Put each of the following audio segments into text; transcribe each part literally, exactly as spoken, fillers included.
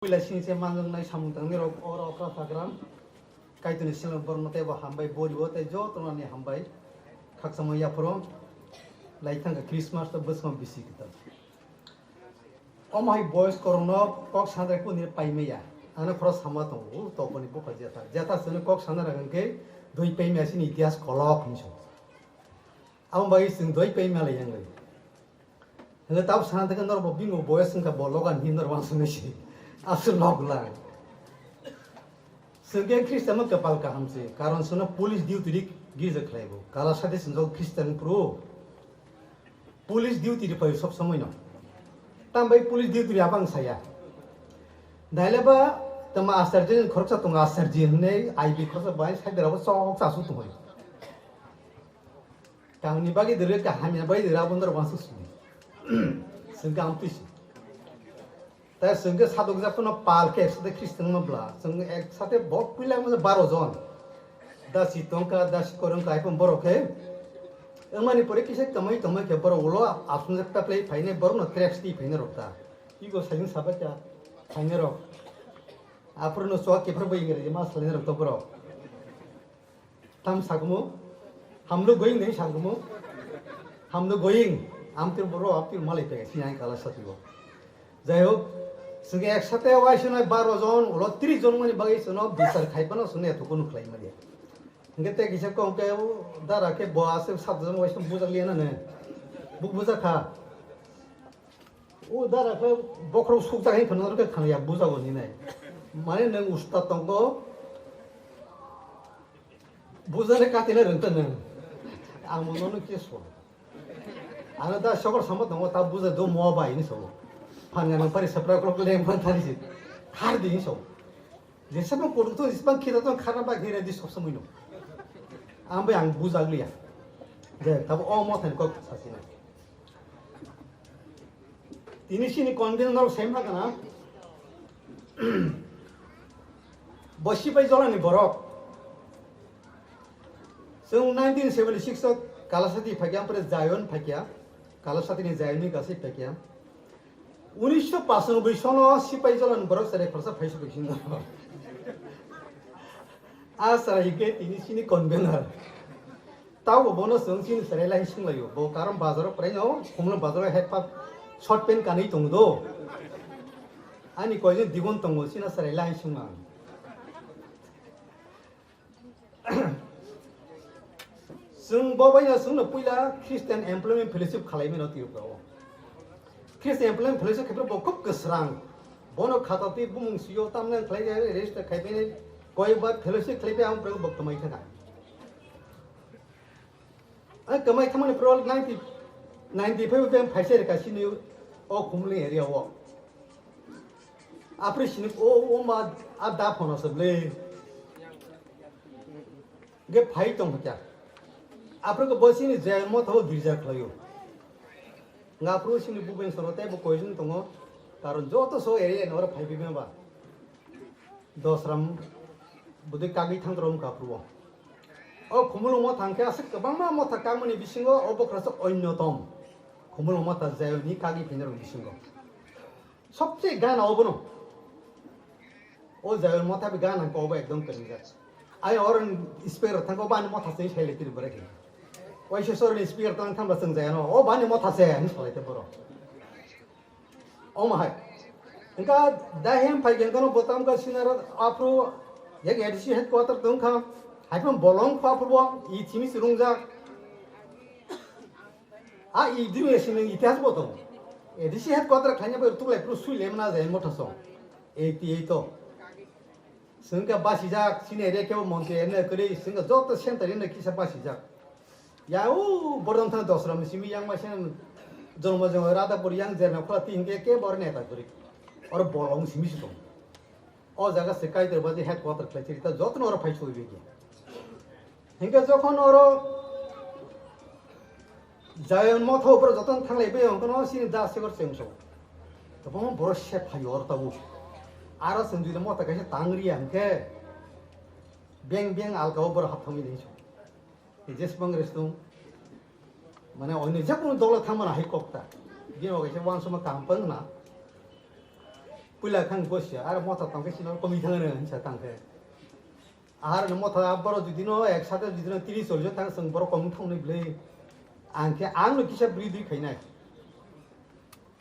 Puila sini se manjaknai samung tangnai rok oro okra sagram. Kaitoni silong borno tei bo hambai bori o tei joto nani hambai. Khakchangma yaphoro. Laithang kha Christmas to bwsma bisi kita. Omo hai boys korokno kok sanai kuni paimaya. Ano khoro sama tongo, u toponi bukha jeta. Jeta sini kok sanai rang hwnkhe doi paimaya sini itihas kolok hinso. Amo bai sing doi paimaya lai yang lai. Hwnkhe tab sana tengkhe norok bo bini bo boyas wngkha bo logan hin norok wansuknai si. Aswk lok lang. Chwng khe Christian no kwpal kaham se, karon chwngno police duty ri girja khlai bo. Kala sade chwng joto Christian phuru police duty ri phai sob somoi no. Tam bai police duty ri abang saya. Daile ba tama asarji khoroksa tongo asarji hwnwi I B khoroksa bai side rabo chok chasu tongo. Kaham ni bagwi dwrwi kaham ni bagwi dwrwi abo norok wansuk sini. Chwng kaham twi si. Tai chwng khe sadok jak phano pal khe ek sate Christian ma bla. Chwng ek sate bo puila mo baro jon. Dasi tongkha, dasi korong kha, iphang borok khe. Wngmani pore kisa kamai tongmai khe borok ulo asung jak ta play phainai borok no tracks ti phainai rok ta. Igo sajing sabai ta phainai rok. Aphuru no chwk kephar bai ingre ma salai rok to borok. Tam sakumo, hamlo going nei sakumo, hamlo going, amtir boro aptir malai pega sini ang kala satibo. Jai hok, chwng ek sate waisonai baro jon, ulo tris jon mani bagwi chwngno bichar khai phano chwngno eto kunu khlai manya. Hwnkhe tei kisa kok khe o dara khe bo aswk sat jon waisong bujak liya na ne, buk bujak kha. O dara khe bokhorok sukjak hai khwna khe khwna ya bujago hinwi nai. Mane nwng usta tongo, bujani katina rwngtw nwng. Ang bo nono khe song. Ano da sokor samo tongo ta buja do mo bai hinwi song. Phan ganang pari sapra krok leng phan thani si. Khar di hinwi song. Jesabang kotuk to jesabang khita to kharna bai khira di sob somoi no. Ang bai ang bujak liya. Je tabo o mo thani kok sasina. Tini sini convener norok sai ma kana? Bo sipai jolani borok. Chwng nineteen seventy six o Kalasati phaikya, ampore Zion phaikya. Kalasati ni Zion ni gasai phaikya. Unisho pachanoboi sono sipai jolani borok chwrai khoroksa phai sokoi sino. A chwrai hwnkhe tini sini convener. Tabo bono chwng chini chwrai lai swnglaio. Bo karon bazaro kwraino, Khumulwng bazaro hai pa short pant kanwi tongo do. Ani koijon digon tongo, chini chwrai lai swngma. Chwng bo baino chwngno puila Christian Employment Fellowship khwlaimano Tripura o. Christian Employment Fellowship khe bo khub kwsrang. Bono khata twi bumung sio tamna khlai register khai bini koi ba fellowship khlai bai ang bo kwmai thana. Ang kwmai thangmani pro ninety, ninety five ben phaisa rika sini o Khumulwng area o. Apre sini o, o ma a da phono se ble. Ge phai tong kha. Apre ko bo sini je mo tho girja khlaio. Nga apre sini buben soro te bo koijon tongo. Karon joto so area no phai bi ba. Dosram budui kagwi thang rom ka pruo. O Khumulwng motha hwnkhe aswk kwbangma motha kagmani bisingo o bokra se onyotom. Khumulwng motha Zayoni kagwi phinarok bisingo. Sobse gana obono. O Zayon motha bi gana ko obo ekdom kwrwngjak. Ai oro speaker thangko bani motha se sai le tiri bore khe. Waisa soroni speaker tang thamba chwng Zayano. O bani motha se ani salai te boro. Omo hai. Engka da hem phai geng kono botam ka sinaro apro yak A D C headquarter tong kha. Hai pon bolong kha apro i chimi chirung jak. A i dimi sini itihas bo tong. A D C headquarter khanya bo tulai pro sui lemna jai motha so. Eighty eight to. Sengka basi jak sini area kebo montri ene kri sengka joto center ene kisa basi jak. Ya u bordom thang dosra mi simi yang masen jonmo jongo rada pur yang jerna khula ti hingke ke bor neta kuri. Or bolong simi sitong. O jaga se Kaitor baji headquarter khlai chiri ta joto no oro phai sui begi. Hingke jokhon oro Zion motha upor joto thanglai bai hongkono sini da segor chengso. Tobong boro se phai or tabu. Aro sendui motha kaisa tangri hingke. Beng beng alka o boro hapthangwi dei. Jesbang restung. Mane onyo jekunu dolo thangmana hai kokta. Bini ogaisa wansuma kaham pang na. Puila khang gosia, ar motha tongkhe sino komi thangno hinsa tangkhe. Ar no motha borok judino ek sate judino tris chollish jon thang, chwng borok kom thangni bwlwi. Ang khe ang no kisa bwrwi dui khainai.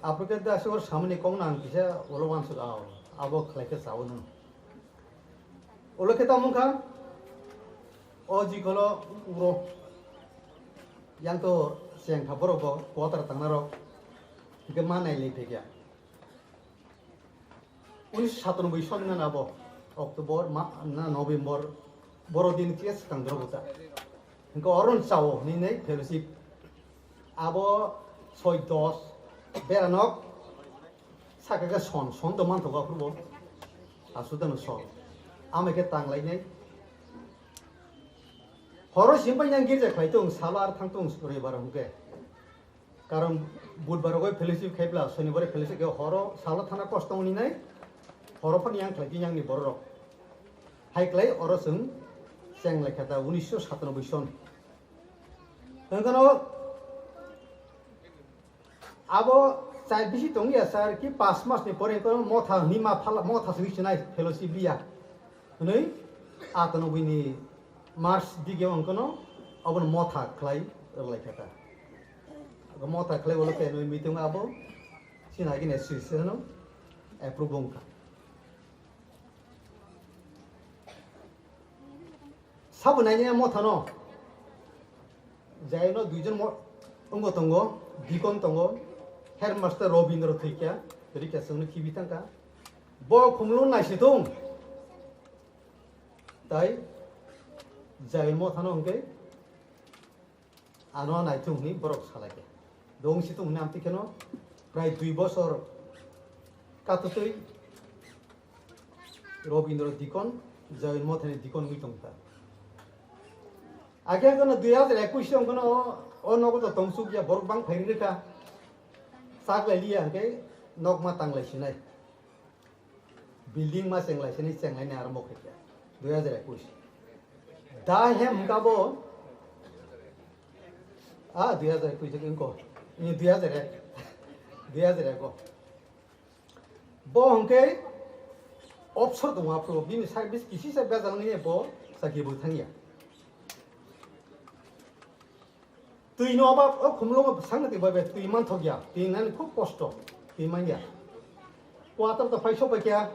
Aphuru khe da sor samani kok nang kisa ulo wansuk ao. Abo khlai khe chao nung. Ulo khe tamo kha, o jikolo uro. Yang to seng kha borok bo quarter tangnarok. Hingke ma nai lei phekya. Unisho satanoboi soni ngan abo October ma, na November, boro din khe swkang doro bwsa. Hingke oron chao hinwi fellowship. Abo soi dos beranok saka khe son, son do manthogo aphuru bo. Asudano son. Amai khe tang lainai. Horo simpai yang girja khlai tong, salo ar thang tong, roibar hwnkhe. Karon budbar rogoi fellowship khaibla, sonibar fellowship khe horo salo thana kosto wngni nai, horo phano yang khlai di yang ni borok rok. Hai klai oro chwng cheng lai kha ta unisho satanoboi son. Hwnkhe no abo chai bisi tong ya sir ki pas mas ni pore ko motha ni ma phala motha swi sinai fellowship biya. Hwnwi atanoboi ni March dige wngkano obono motha khlai rwlai kha ta. Abo motha khlai ulo khe nwi meeting abo sina gini association no approve wngkha. Sabo naini motha no. Jaino duijon mo-, wngbo tongo, deacon tongo, headmaster Robindra thwikya, rikya chwngno khibi thangkha. Bo khumlung naisitung. Tai Jaino mothano hwnkhe ano naithung hwnwi borok salaikha. Dong situng hwnwi amtwi kheno prai dui bosor katutwi Robindra deacon, Jaino mothani deacon wngwi tongkha. Age kono dui hajar ekush song kono o, o nogo to tongsuk ya borok bang phairi rwkha. Sak lai liya hwnkhe nok ma tang lai sinai. Building ma cheng lai sinai, cheng lai ni arombo khaikha. Dui hajar ekush. Da hem hwnkha bo. Ah, dui hajar ekush wngko. Ni dui hajar ek. Dui hajar ek o. Bo hwnkhe opsor tongo aphuru, bini service kisi se bejal wngya bo chakri bo thangya. Twi no oba o khumlungo bwsakni twi bai bai twi manthokya, twi nani khub kosto, twi manya. Quarter to phai sokbaikha,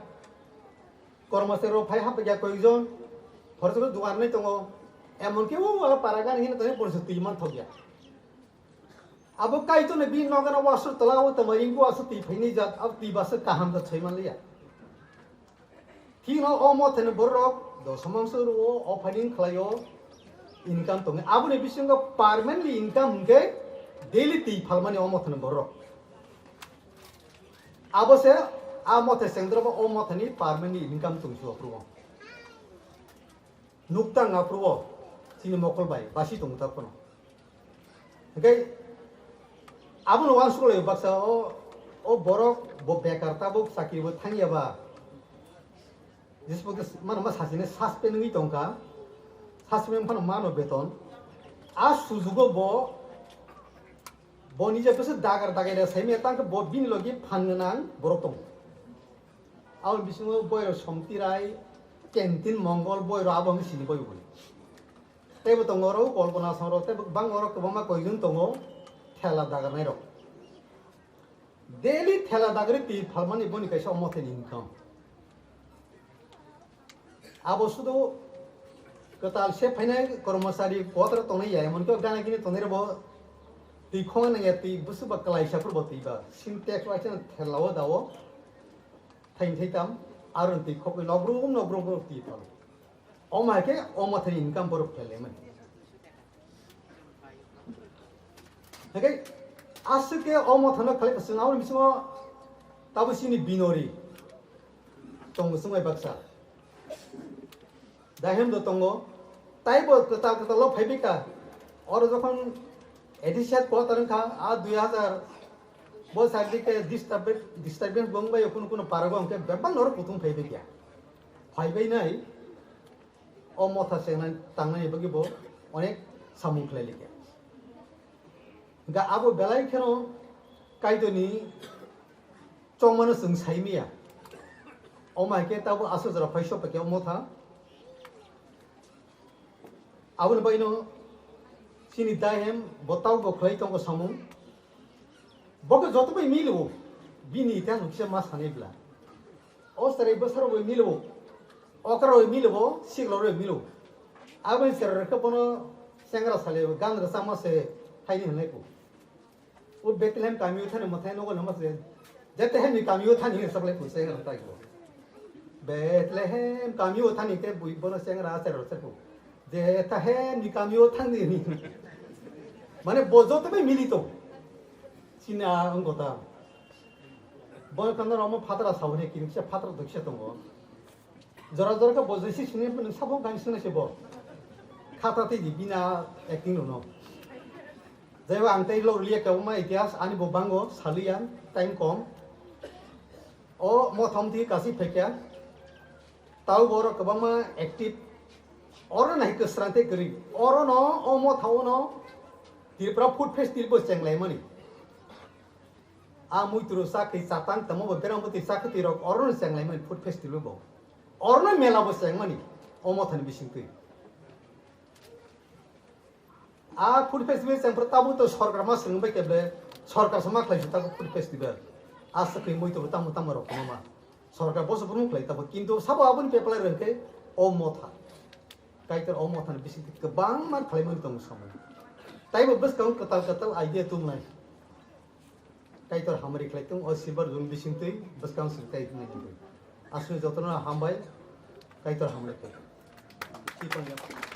kormosari rok phai hapbaikha koijon, horjagwi dugar nai tongo, emonki o para gani hino tongwi porisa twi manthokya. Abo Kaitorni bini nokgana wasuk tola o tongma ringbo aswk twi phaini jat, abo twi basa kaham jat soi manliya. Thikno o mothani borok dosa mangso rwo, o phaini khlaio income tongo. Aboni bisingo permanently income hwnkhe daily twi phalmani o mothani borok. Abo se a mothe sengdrobo o mothani permanently income tongsi okhrugo. Nukta wngya phuru o chini mokol bai basi tongo ta phano. Hwnkhe abono uansuk lai baksa o, o borok bo bekar tabuk chakri bo thangya ba. Jisbo khe mano ma sachine suspend wngwi tongkha. Suspend phano mano beton. A sujugo bo, bo nije bwswk dagar dagai da saimaya tangkhe bo bini logi phan gwnang borok tongo. Aboni bisingo boiro Somti Rai, Kentin Mongol boiro abo wngkhe sini boi boi. Teibo tongo oro Kolpona Songro, teibo bang oro kwbangma koijon tongo thela dagarnai rok. Daily thela dagari twi phalmani boni kaisa omothani income. Abo sudu kwtal se phainai kormosari quarter tongnai ya, emonki gana gini tongnai rokbo twi khongna ya twi bwswk ba kwlaisa phuru bo twi ba Sintex waisa thela o dao. Thain thaitam, aro twi khokwi nokrum nokrum twi phalo. Omo hai khe o mothani income borok phelai mani. Hake aswk khe o mothano khalai bwswng aboni bisingo tabo chini binori tongo chwng bai baksa. Dahem do tongo, taibo kwtal kwtal o phaibai ka. Oro jokhon A D C quarter wngkha, a dui hazar bo side dike disturbance, disturbance bo wngbai kunu kunu pargo hwnkhe bebak norok kuthum phaibai kya. Phaibai nai, o motha chengnai tangnai bagwi bo onek samung khlai likya. Hwnkhe abo belai kheno Kaitorni chongmano chwng saimaya. Omo hai khe tabuk aswk jora phai sok paikhe omo tha. Aboni bagwino chini dai hem bo tabuk bo khlai tongo samung. Bo khe joto bai milo. Bini itihas bo kisa ma sanai bla. O cherai bwsarok bai milo. Okra bai milo, sikla bai milo. Aboni cherai khe bono chengra sale gan rwchapma se haini hwnlai kho. O Bethlehem kamio thani mwthai nogo lama se. Bethlehem ni kamio thani hinwi saklai phu se nang tai ko. Bethlehem kamio thani te bui bono sengra aser aser phu. Bethlehem ni kamio thani ni. Mane bo joto bai mili to. Chini a wngkha ta. Bo kanda romo phatra sauni kini se phatra dokse tongo. Jora jora khe bo jesi sini nwng sabo gani sini se bo. Khata tei di bina acting rwno. Jaiba ang tei log liya kwbangma itihas ani bo bango saliya time kom. O mothom thi kasi phekya. Tau borok kwbangma active. Oro nai kwsrang tei kwrwi. Oro no o motha o no Tripura Food Festival bo chenglaimani. A muituru chakri chatang tamo bo berang bwtwi chakri rok oro no chenglaimani Food Festival bo. Oro no mela bo chengmani o mothani bisingtwi. A Food Festival chengphuru tabuk to sorkar ma swrwng bai keble sorkar se ma khlai si tabuk Food Festival. A swkri muituru tamo tamo rok ma. Sorkar boso brum khlai tabuk kintu sabo aboni peplai rwngkhe o motha. Kaitor o mothani bisingtwi kwbangma khlaimani tongo samung. Taibo bwskang kwtal kwtal idea tumnai. Kaitor hamari khlai tong o silver jun bisingtwi bwskang sing tai nai tong. Aswk jotono hambai Kaitor hamari khlai tong.